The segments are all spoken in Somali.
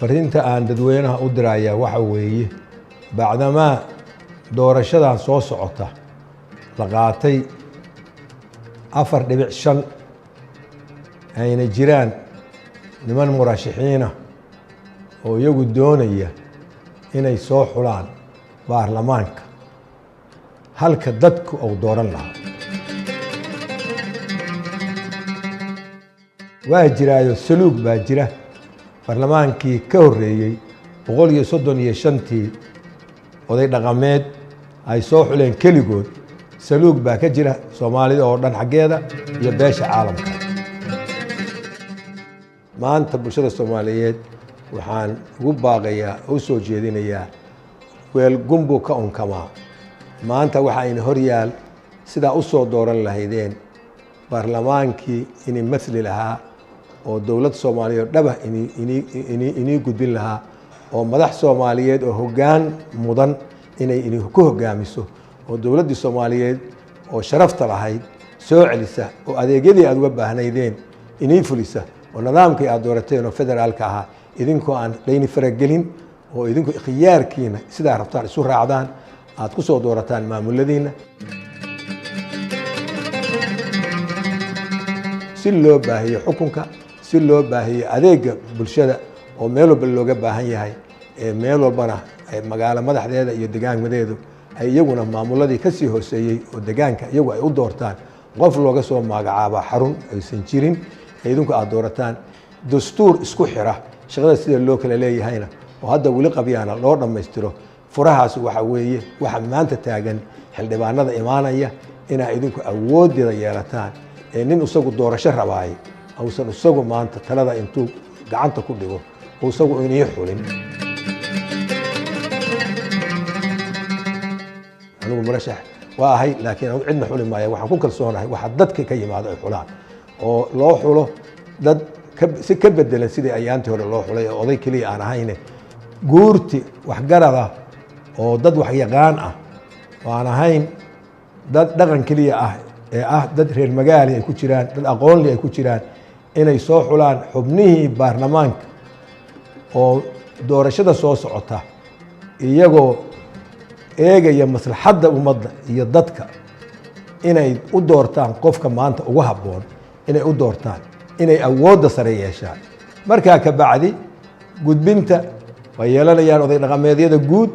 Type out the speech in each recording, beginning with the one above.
Fariinta aan dadweynaha u dirayaa waxa weeye, bacdamaa doorashadan soo socota la qaatay 4.5, ayna jiraan niman murashaxiina oo iyagu doonaya inay soo xulaan baarlamaanka halka dadku uu dooran lahaa. Waa jiraayo saluug baa jira. Baarlamaankii ka horreeyey 135-tii oday dhaqameed ay soo xuleen keligood, saluug baa ka jira Soomaalida oo dhan xaggeeda iyo beesha caalamka. Maanta bulshada Soomaaliyeed waxaan ugu baaqayaa oo u soo jeedinayaa, weel gunbuu ka unkamaa. Maanta waxa ayna hor yaal sidaa u soo dooran lahaydeen baarlamaankii inay mathli lahaa oo dowlad Soomaaliyeed oo dhabah inii gudbin lahaa, oo madax Soomaaliyeed oo hoggaan mudan inay ini ku hoggaamiso, oo dowladdii Soomaaliyeed oo sharafta lahayd soo celisa, oo adeegyadii aad uga baahnaydeen inii fulisa, oo nidaamkii aad doorateen oo federaalka ahaa idinkoo aan layni faragelin, oo idinku khiyaarkiina sidaa rabtaan isu raacdaan, aad ku soo doorataan maamuladiina, si loo baahiyo xukunka, si loo baahiyo adeega bulshada oo meel walba looga baahan yahay, meel walbana magaalo madaxdeeda iyo degaanmadeedu ay iyaguna maamuladii ka sii hooseeyey oo degaanka iyagu ay u doortaan qof looga soo magacaaba xarun aysan jirin, idinku aad doorataan dastuur isku xira shaqada sida loo kala leeyahayna oo hadda weli qabyaana loo dhammaystiro. Furahaas waxa weeye waxa maanta taagan xildhibaanada imaanaya inaa idinku awooddeeda yeelataan, ee nin isagu doorasho rabaay ausan isagu maanta talada intuu gacanta ku dhigo isagu inii xulin. Anigu murashax waa ahay, laakiin anigu cidna xuli maaya. Waxaan ku kalsoonahay waxa dadka ka yimaado ay xulaan oo loo xulo dad si ka bedelan sidii ayaantii hore loo xulay oo oday keliya aan ahayne, guurti waxgarada oo dad waxyaqaan ah oo aan ahayn dad dhaqan keliya ah, ee ah dad reer magaali ay ku jiraan, dad aqoonli ay ku jiraan, inay soo xulaan xubnihii baarlamaanka oo doorashada soo socota, iyagoo eegaya maslaxadda ummadda iyo dadka, inay u doortaan qofka maanta ugu habboon, inay u doortaan inay awoodda sare yeeshaan. Markaa ka bacdi gudbinta way yeelanayaan oday dhaqameedyada guud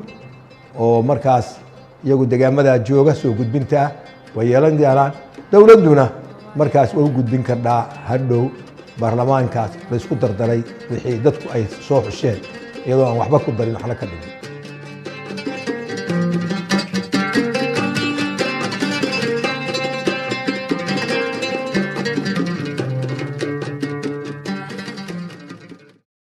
oo markaas iyagu degaamadaa jooga, soo gudbintaa way yeelan doonaan. Dowladduna markaas way u gudbin kardhaa hadhow baarlamaankaas laysku dardaray wixii dadku ay soo xusheen, iyadoo aan waxba ku darin waxna ka dhigin.